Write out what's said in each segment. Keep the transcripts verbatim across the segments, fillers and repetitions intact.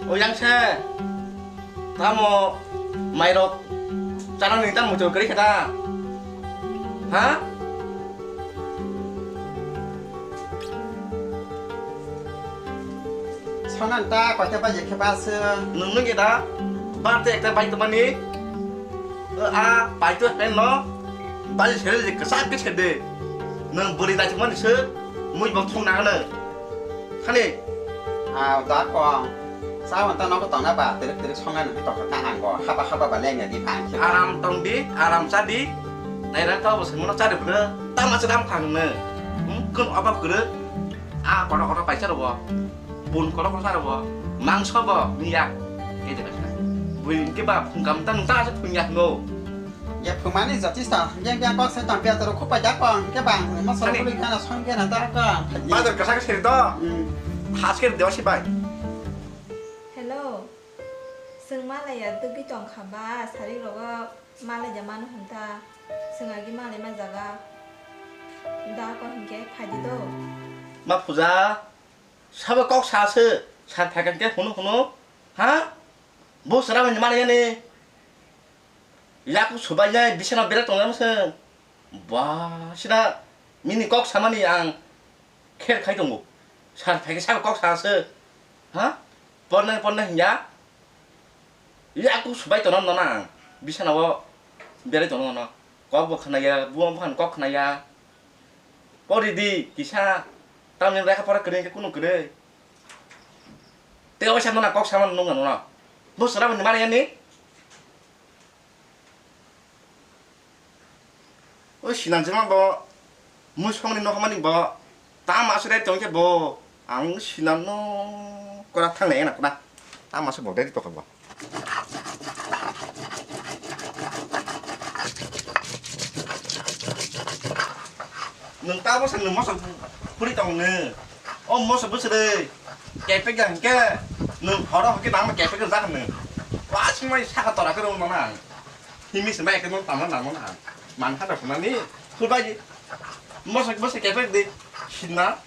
O yang se. Tamo mairok chanani tamo muchung kwrwi khe ta? Ha? Sonan ta koita baje khe ba se. Nwng nungya da? Bar te ekta bai tongmani. A bai to pen no. Bai sere je kasa ke sede. Nwng bwrwi dai tongmani se. Mui bok thung nang nang. Khani. A da kong. Sa wan ta nogo tongna ba, tirik tirik songnai nang tong kha ang go. Haba haba ba leng ya di phang. Aram tong di, aram cha di. Nai ra ka bo se mono cha di bro. Tama se dam khang ne. Hmm, kun obab guru. A kono kono paisa robo. Bun kono kono cha robo. Mangso bo miya. Ke de ka. Bui ke ba phung kam ta nung ta se phung ya no. Ya phumani jotista, yang yang kok se tampia toro khupai jak kong, ke bang, ma soro Ani. Kuli kana song kena ta kong. Bazar kasa ke seri to. Hmm. Has ke dewa si bai. Hello. Seng malai ya dugwi tong kha ba, sari rogo malai ja manu hum ta. Seng agi malai ma jaga. Da ko hinke phai di do. Ma puja. Sabo kok sa se, sar phai kan ke hunu hunu. Ha? Bo sara mani malai ya ni. Yaku subainai bisano berai tongjama se. Ba, sida nini kok samani ang kher khai tongo. Sar phaikhe sabo kok sa se. Ha? Pornai pornai hinya. Yaku subai tono nono ang. Bisano o berai tono nono. Kok bo khnaya, buang buhan kok khnaya. Pori di kisa. Tamni lekha pora kwrwi khe kunu kwrwi. Tei oisa nono kok samani nungya nono. Bo sara mani mani ani. O sinangjima bo, musongni nohmani bo, tamo aswk rai tongkhe bo, ang sinano kora thangnai ena kona. Tamo aswk bo ready tongkha bo. Nwng tamo se nwng moso phuri tong nw. O moso bwswrwi kepek ya hwnkhe nwng horo hwnkhe nangma kepek rwjak nwng. Wasingmai saka tora khe rwng mano ang. Himi se bai khe nwng tangma nangma nang. Man kha rok nani. Khulbai di. Moso bwswrwi kepek di. Sinna.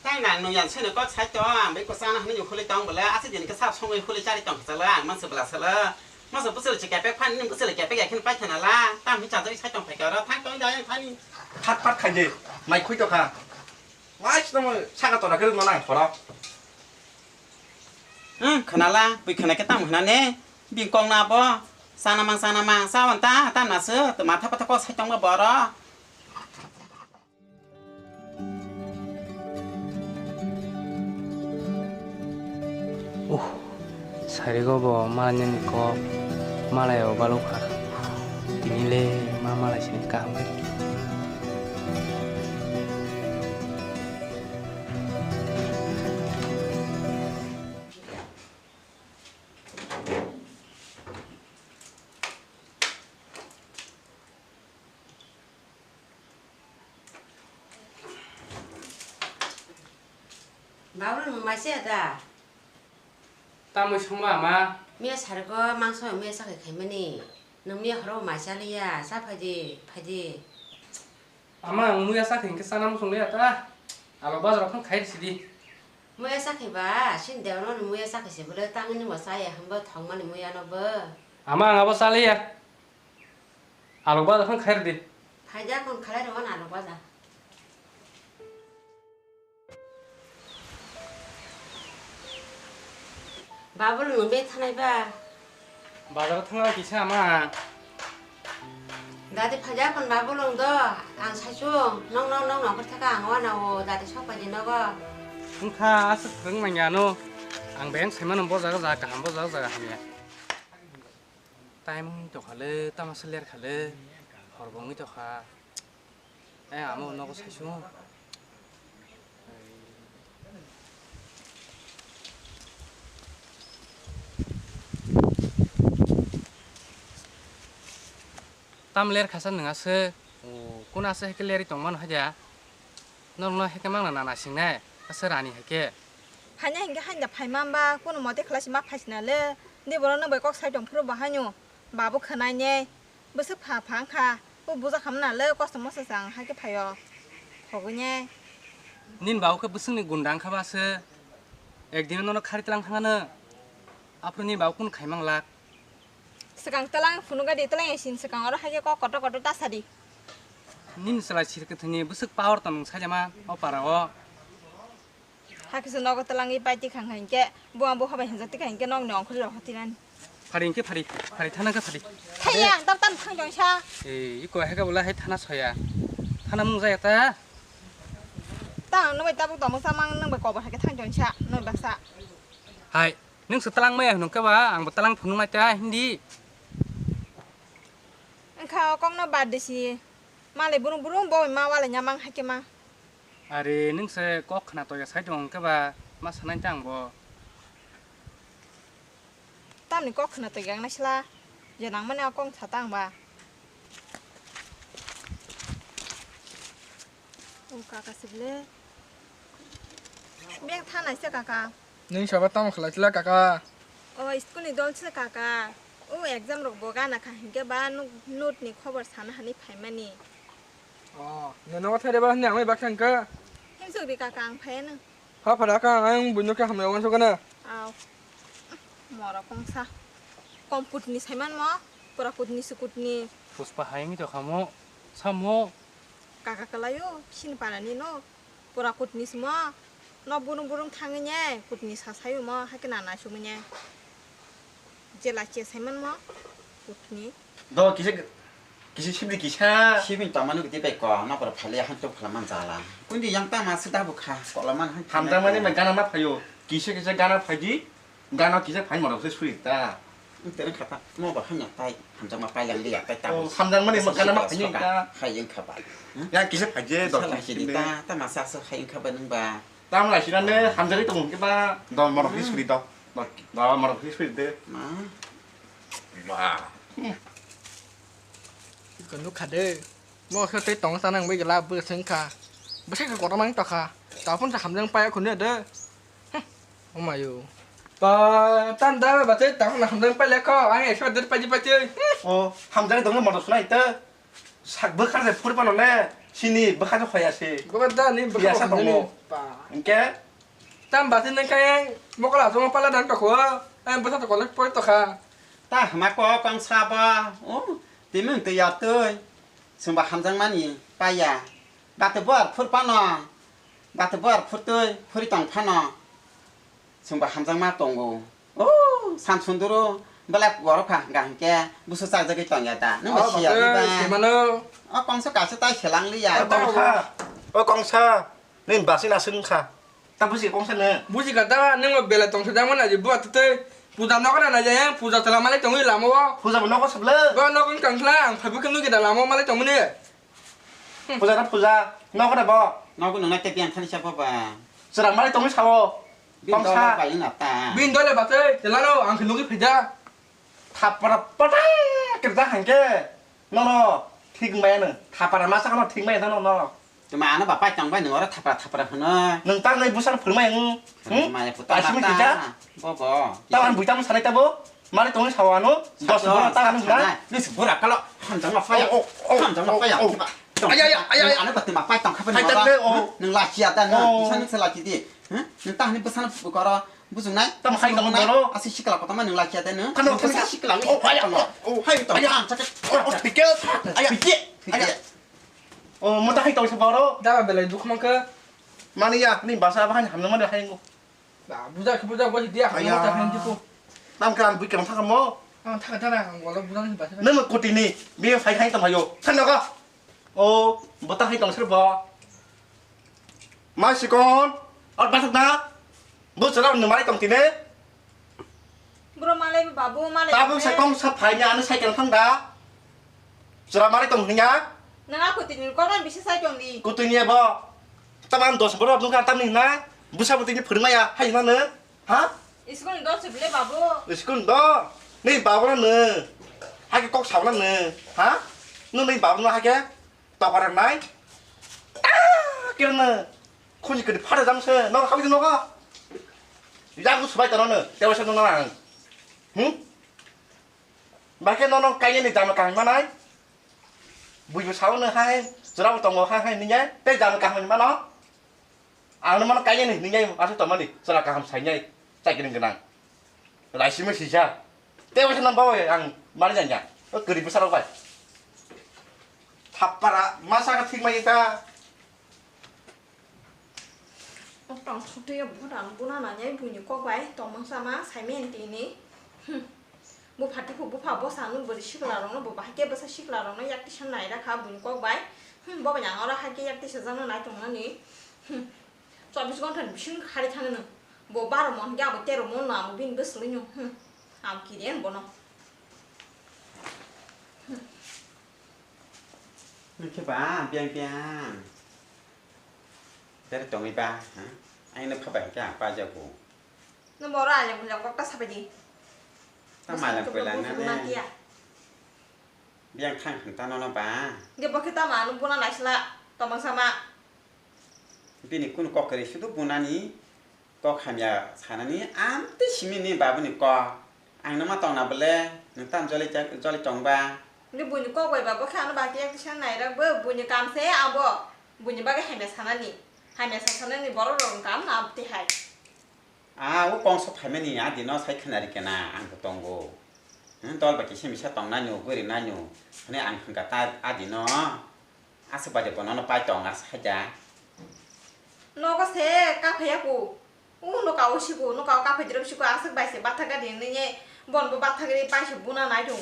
Tang nang nwng yang seno kok sai to ang bai ko sana hwnwi khulai tong bole ase din khe sap songwi khulai chari tong khe chala ang manse bwla sala. Moso bwswrwi se kepek phan nwng bwswrwi kepek ya khe pai thana la. Tam hi chajak sai tong phai khe oro thang tong da yang thani. Phat phat khai de. Mai khui to kha. Wai sino mo saka tora khe rwng mano ang khorok. Hmm, khwnala, bui khwnai khe tamo hwnani? Bini kok na bo. Chana mang, chana mang, cha wan ta, ta na se, matha patha kok sai tongma boro. Uh, sarigo bo malai nani kok, malai o balukha. Tini le ma malai sini kaham khe. Babul, nwng mai chaya da? Tamwi songma, ama? Miya sargo mangso miya chakhai khaimani. Nwng miya horo mai chaliya, cha phaidi, phaidi. Ama, ang muya chakhai hwnkhe chana muchung liya ta. Alok bazar o phang khai risi di. Muya chakhai ba, sin deono ni muya chakhai se bwle tangwi ni bo chaya hwnba thongmani muya no bo. Ama, ang abo chaliya. Alok bazar phang khair di. Phaida kon khalai rw na alok bazar. Babul nwng be thanai ba? Bazar thangna kisa ama. Dadi phaida kon babul nwng do, ang saichung, nong nong nong nongkhor thaka ang wana o, dadi sok pai di nogo. Wngkha aswk kwrwng manya no, ang beng saimano bo jaga jaga kaham, bo jaga jaga hamya. Time wng tokha le, tamo se ler kha le, hor bo wngwi tokha. Eh, amo nogo saichung. Tam ler khasa nwng aswk, o, kun aswk hai khe lerwi tongmano hai da? Norokno hai khe mangna nana singnai, aswk rani hai khe. Phaina hinkhe haino phaima hwnba, kuno mote khlai se ma phaisina le. Di borok nwng bai kok sai tong phuru bo haino. Babu khwnai ne. Bwswk pha pha wngkha. Bo buja khamna le kosto moso se ang hai khe phaio. Khogwi ne. Nini babu khe bwswkni gunda wngkha ba se. Ekdin nono khari tlang thangano. Aphuru ni baba kunu khaimang lak. Swkang twlang phunukgadi, twlang ya sini swkang oro hai khe kok kotor kotor ta sadi. Nini chwla sir kwthwini bwswk power tong sailema o para o. Hakhe se nogo twlangwi pai tikha hinkhe, buwa bupha bai hinjak tikha hinkhe nokni ongkhorwi rok hotinani. Phari hinkhe phari, phari thana khe phari. Thaiya, ang tam tam thang jong sa. Eh, iko hai khe bolai hai thana soya. Thana mung jaya ta. Ta ang nokbai tabuk tongmung sa mang nokbai kobor hai khe thang jong sa, nokbai baksa. Hai, nung se twlang maya hinung khe ba, ang bo twlang phunung nai ta hindi. Wngkha o kokno bad de si. Malai burung burung bo ma walai nya mang hai khe ma. Are, nung se kok khna toya sai tong khe ba ma sanai ta ang bo. Tamni kok khna toya ang naisla. Je nang mani a kok sa ta ang ba. O kaka sible. Beng tha naisa kaka. Nung sabo tamo khlai sila kaka. O school ni dol sila kaka. O exam rok bo gana kha hinkhe ba nuk-, note ni khobor sana hani phaimani. Oh, nono thare ba hwnwi ang bai baksa hwnkha. Himsuk di kaka ang phaiya nang. Ha phara kha ang buino khe hamya wansukana. Aw. Mora kongsa. Kom kutni saiman mo, pura kutni sukutni. Puspa hai wngwi tokha mo, samo. Kaka kalayo, sini parani no. Pura kutni simo. No burung burung thangwi ne, kutni sasayo mo, hakhe na naisugwi ne. Jela che saiman mo, kutni. Do kisa, kisa sibri kisa. Sibin tongmani kiti bai ko, no pura phali han tok phala man jala. Kundi yang tama sida bukha, kola man han. Hamdang mani ma gana ma phayo. Kisa kisa gana phaidi, gana kisa phai morok se suri ta. Tere khata, mo ba hanya tai, hamjang ma pai lang dia, tai ta. Oh, hamjang mani ma gana ma phaini ta. Hai yang khaba. Ya kisa phaje do. Sala sidi ta, ta masa sa hai yang khaba nung ba. Tam lai sina ne hamjari tong ke ba, do morok ni suri do. Do, do morok ni suri de. Ma. Ba. Kanu khade. Mo khe tei tong sana wngwi gela bwswng kha. Bwsai khe kotorma wng tokha. Taphun sa hamjang paya khunu de. Hm, omayo. Ba, tan da ba tei taphun hamjang pai lekho. Ang ekso der pai pai tei. O, hamjang dong motor sunai te. Sak bwkha se phur pano le. Sini bwkha se khoya se. Bwkha da ni bwkha. Biasa tongo. Ba. Hingke? Tam ba tei nang khe mokol asong pala dang tokho. Ang bwsa tokho le poi tokha. Ta hama ko kong sabo. O, timi tei ya tei. Chwngba hamjakmani paiya. Bate buar phur pano. Bate buar phurtwi phuri tong phano. Chwngba hamjakma tongo. O, Samsunduru belai borok kha hwnkha hinkhe busu chakjagwi tongya da. Nungba siya diba? Semano. O kongsa kaisa tai selang liya. O kongsa. O kongsa. Nini basi nasing kha. Ta busi kongsa ne. Busi kha da, nungba belai tongsa jangma na je buar tei. Puja nokra na jaya, puja tala malai tongwi lama o. Puja bo nokra sabla. Bo nokra tongla, ang phaibu khe nugwi da lama o malai tongmani. Puja na puja, nokra bo. Nokra nungna tei biang thani sabo ba. Chwrang malai tongwi sao. Bini kongsa. Dole bai na ta. Bini dole ba tei, telano ang khe nugwi phaida. Thapra pata kirda hangke. Nono thik maya no. Thapra masa kano thik maya no no. Tuma ano ba pai tong bai no ora thapra thapra hano. Nung ta nai busan phurmai ang. Hmm? Maya puta. Asmi mata. Kija. Bo bo. Tawan buita mo sanai tabo. Mari tongni sawano. Dos bora ta ano na. Ni se bora kalo. Hamjang ma faya. Oh, oh, oh. Hamjang ma faya. Oh, oh. Aya, aya, aya, aya. Ano ba tuma pai tong kha. Hai ta de, oh. Nung la sia ta no. Oh. Busan se la ki di. Huh? Nung ta hani busan koro. Bujung nai. Tam hai tong boro. Asi sikla kotama nung la sia ta no. Kano, kano. Sikla. Oh, aya. Oh, hai to. Aya. Chak. Oh, oh, tikel. Aya. Pike. Aya. Oh, mota hai tong se boro. Da ba belai dukh mangkha. Mani ya, ni basa ba han hamna mani hai ngo. Ba, buja khe buja gwa dia, hamna mota han diku. Tam khe ang bui khe thangkha mo. Ang thangkha thangkha, ang wala buja ni basa. Nang kuti ni, bi phai khai tong hayo. Thangna ka. Oh, bota hai tong ser ba. Ma sikon, ot basak na. Bu chara nung mai tong tine. Bro malai babu malai. Tabuk se kong sa phai ni ano cycle thang da. Chara malai tong hinya. Nang aku tini koran bisa cycle ni. Kutu ni bo. Taman dos bro nung ka tam ni na. Busa buti ni phurmaya hai na ne. Ha? School ni dos bile babu. School do. Ni babu na ne. Hake kok sa na ne. Ha? Nung ni babu na hake. Tokar nai. Ah, kira na. Khunji kiri phare jam se. No khawi no ka. Yagu subai tano ne. Tewa se no na. Hmm? Ba khe nono kainwi ni jama kaham manai. Buibo sao no hai, chwrabo tongo hai hai ningai, tei jama kaham ni mano. Ang no mano kainwi ni ningai, aswk tongmani, chwla kaham sainai, chakri gwnang. Laisima sisa. Tei waisa nang bawa ang mari jang jang. O kwrwi bwsarok bai. Thappara masa ka thik mai ta. O tong sotwi o bwrang buna nanya buini kok bai tongmang sama saimen tini. Hmm. Bupha tiphuk bupha bwsa nung bwrwi sikla rokno bo bahai khe bwsa sikla rokno yak tisa nai rakha buini kok bai. Hmm, bo bai ang oro hai khe yak tisa jakno nai tongmani. Hmm. Chobbish ghonta ni bising khari thangno. Bo baro mon hwnkhe abo tero mon no abo bini bwswlwi no. Hmm. Ang kiri ang bono. Hmm. Nokhe ba biang biang. Bere tongwi ba, ha? Aino khabai hwnkhe ang pajago. No boro ayang bulang kok ta sabai di. Ta malang koilang nane. Biang thang thang ta nono ba. Ge bokhe ta ma no buna naisla tomang sama. Bini kunu kok kwrwi sudu bunani kok hamya sanani amtwi simi ni babuni kok. Ang no ma tongna bole nwng tam joli joli tongba. Nge buini kok bai ba bokhe ano bati yak tisa nai rak bo buini kam se abo buini bagwi hamya sanani. Hamya sa sanani borok rok kam na amtwi hai. Ah, o kongso phaimani a dino sai khwnari kena ang bo tongo. Hmm, dol ba kisa misa tongnai no, gori nai no. Hwnwi ang hwnka ta a dino. Aswk bai de bono no pai tong asa haja. Nogo se kaphai ya ku. U no ka o siku, no ka o kaphai dirok siku aswk bai se batha gari nini bon bo batha gari pai se buna nai dung.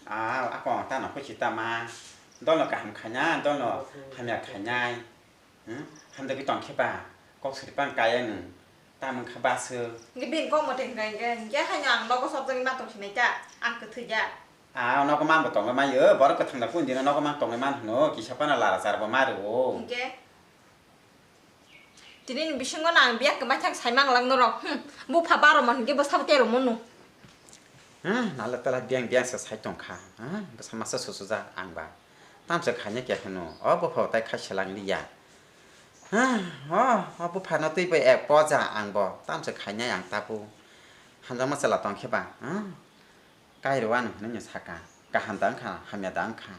Ah, ako ta no khuchi ta ma. Dol no kaham khanya, dol no hamya khanya. Hmm? Hamda ki tong khe ba, kok siri pang kaya nung, tamung kha ba sw. Nge bin kok mote hingka hingka, hingke haino ang nogo sobjagwi ma tong sinai ta, ang kwthwi ya. Ah, nogo man bo tongwi mayo, borok kwthang da kun dino nogo man tongwi man hwno, kisa phano lara char bo ma rwo. Hingke? Tini ni bisingo no ang biyak kwmai thang sai mang lang norok, hmm, bupha baro mon hingke bwsabo tero mon no. Hmm, nalo tala biang biang se sai tong kha, hmm, bwsa masa susujak ang ba. Tamsa khaina khe hwno, o bupha tai khai selang liya. Ha, o, o buphano twi bai ek poja ang bo, tamsa khainai ang tabu. Hamjakma chwla tong khe ba, ha? Kairo ano hwnwi no saka, kaham da wngkha, hamya da wngkha.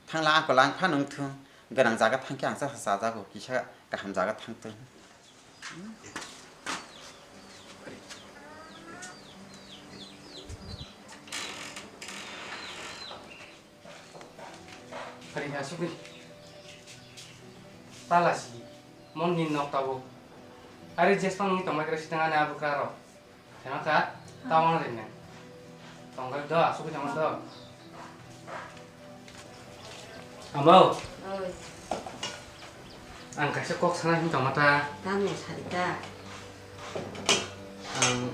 Thangla ako lang phano wngthung, gwnang jaga thang khe ang cha chajago, kisa kaham jaga thang thung. Phari ha sugwi. Tala si. Mon ni nok tabuk. Ari jespan ni tongma kira sitang ani abu karo. Tengah ka? Tawang rin ne. Tonggal do, asuk jangan do. Amo. Oi. Ang kaisa kok sana hin tongma ta. Tamo sari ta. Ang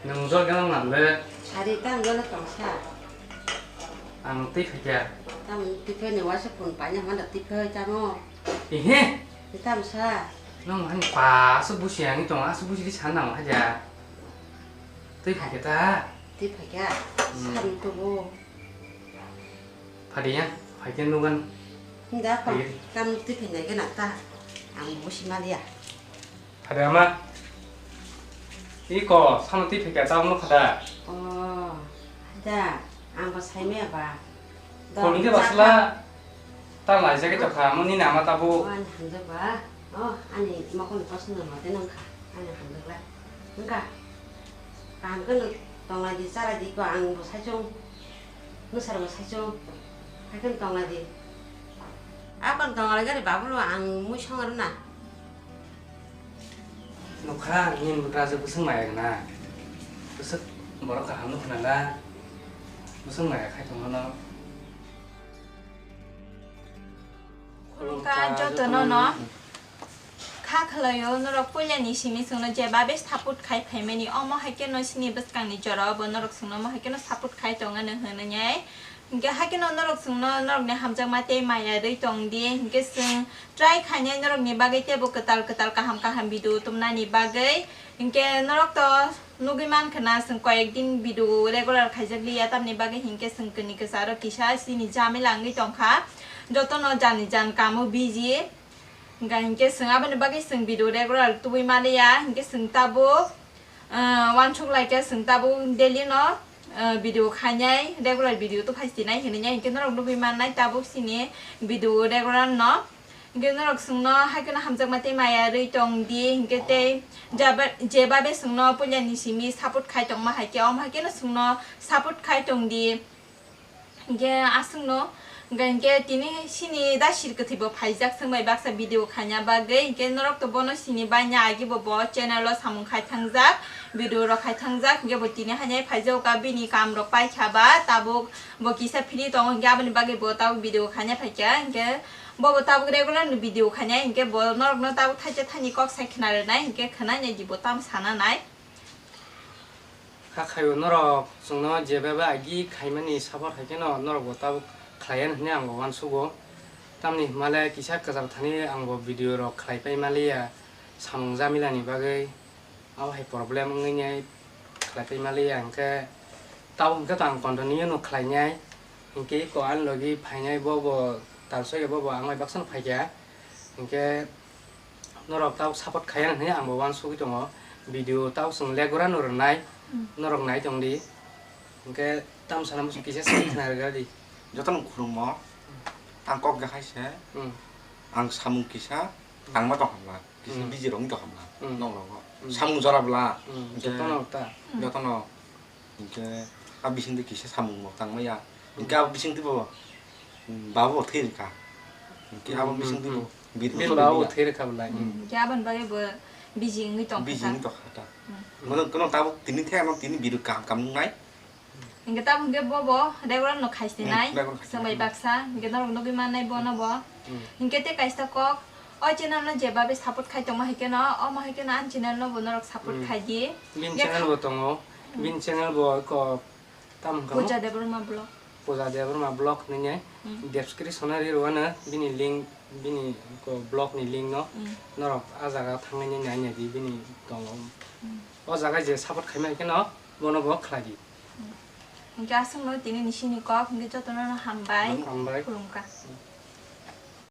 nung jol galang lam le. Sari ta ang jol tong sa. Ang twi phaikya. Tamo twi phai ni wasa phun paina handa twi phai tamo. Ehe. Tamo sa. Nung hani pa asuk busi ang tong asuk busi di sana mo haja. Twi phaikya ta. Twi phaikya. Hmm. Sari to bo. Phadi ya, phaikhe nugan. Hinda pa, phadi. Kam twi phainai gana ta. Ang bo si maliya. Phadi ama. Iko, samo twi phaikha ta, ono khada. Oh, da, ang bo sai maya ba. Khoni khe basla. Ta lai jagwi tokha, mo nini ama tabu. Oh, ani hamjak ba. Oh, ani mokol ni kosom no mate nang kha. Ani hamjak la. Wngkha. Kaham khe no tonglai di, chalai di ko, ang bo sai chung. Nusar bo sai chung. Hai khe no tonglai di. Akon tonglai gari babulo ang mui song rwna. Nukha, nini raja bwswng maya gana. Bwswk borok kaham nukna na. Bwswng maya khai tongmano. Khulumkha jotono no. Kha khwlaio norok puilani simi chwngno jeba be support khai phaimani, omo hai khe no sini bwskangni jora obo norok chwngno omo hai khe no support khai tongano hwnwi. Hinkhe hakhe no norok chwngno norokni hamjakma tei maya rwi tong di, hinkhe chwng try khainai norokni bagwi teibo kwtal kwtal kaham kaham video tubunani bagwi. Hinkhe norok to nugwi mankha na chwng koyek din video regular khaijak liya, tamni bagwi hinkhe chwng kwnwi kwcharo kisa chini jamila wngwi tongkha, jotono jani jan kamo busy. Hinkhe chwng aboni bagwi chwng video regular tubui maliya, hinkhe chwng tabuk, ah, uansuk laikha chwng tabuk daily no, ah, video khainai, regular video tubphai sinai hinwi ya, hinkhe norok nugwi mannai tabuk chini video regular no. Hinkhe norok chwngno haikheno hamjakma tei maya rwi tong di, hinkhe tei jaba-, jebabe chwngno puilani simi support khai tongma hai khe, omo hai kheno chwngno support khai tong di. Hinkhe aswkno, hinkhe, hinkhe tini sini da sir kwthwi bo phaijak chwng bai baksa video khaina bagwi, hinkhe norok to bono sini baina agi bo, bo channel o samung khai thangjak, video rok khai thangjak, hinkhe bo tini hainai phaijak ka bini kam rok paikha ba tabuk bo kisa free tongo, hinkhe aboni bagwi bo tabuk video khaina phaikha, hinkhe bo bo tabuk regular ni video khainai, hinkhe bo norok no tabuk thaisa thani kok sai khna rwnai, hinkhe khna nai di bo tamo sana nai. Kha khaio norok chwngno jebaba agi khaimani support hai kheno norokbo tabuk khlaiya hwnwi ang bo uansugo. Tamni hwnmale kisa kwchar thani ang bo video rok khlai pai maliya samung jamilani bagwi. Abo hai problem wngwi nai khlai pai maliya, hwnkhe tabuk hwnkhe to ang continue no khlainai. Hinkhe eko ani logi phainai bo bo talsoi bo bo ang bai baksa no phaikha. Hinkhe norok tabuk support khaiya hwnwi ang bo uansugwi tongo. Video tabuk chwng legura no rwnai, norok nai tong di. Hinkhe tamo sana muchung kisa sai khna rwgadi. Jotono khulummo, ang kok jakhai se, Hmm. ang samung kisa, tangma tong hamla, kisa Hmm. busy rok wng tong hamla, Hmm. nokrogo. Hmm. Samung jora bla, Hmm. hinkhe Jotono ta. Jotono. Hinkhe a bisingtwi kisa samung bo tangmaya. Hinkhe abo bisingtwi bo, mm, baba bo thwi rwkha. Hinkhe abo Hmm, bisingtwi hmm. bo biri Bini baba bo thwi rwkha belai. Hmm. Hinkhe aboni bagwi bo busy wngwi tongkha. Busy wngwi tongkha ta. Hmm. Mono kono tabuk tini the ano tini biri kaham kaham wngnai. Hinkhe tabuk hinkhe bo bo regular no khai se Hmm, nai. Regular khai se Chwng bai nai. Baksa hinkhe norok nugwi mannai bono bo. Hmm. Hinkhe tei kaisa kok, o channel no jeba bai support khai tongma hai kheno, omo hai kheno ani channel no bo norok support Hmm. Khai di. Bini Hinkhe channel kha- bo tongo. Hmm. Bini channel bo ko Tamo wngkha mo? Pooja Debbarma vlog. Pooja Debbarma vlog hinwi nai. Hmm. Description o ri rwano bini link, bini ko vlog ni link no Hmm. norok a jaga thangwi nai nai di bini tongo. Hmm. O jaga je support khaima kheno bono bo khlai di. Hmm. Hinkhe aswkno tini ni sini kok hinkhe jotono no hambai. Hambai. Khulumkha.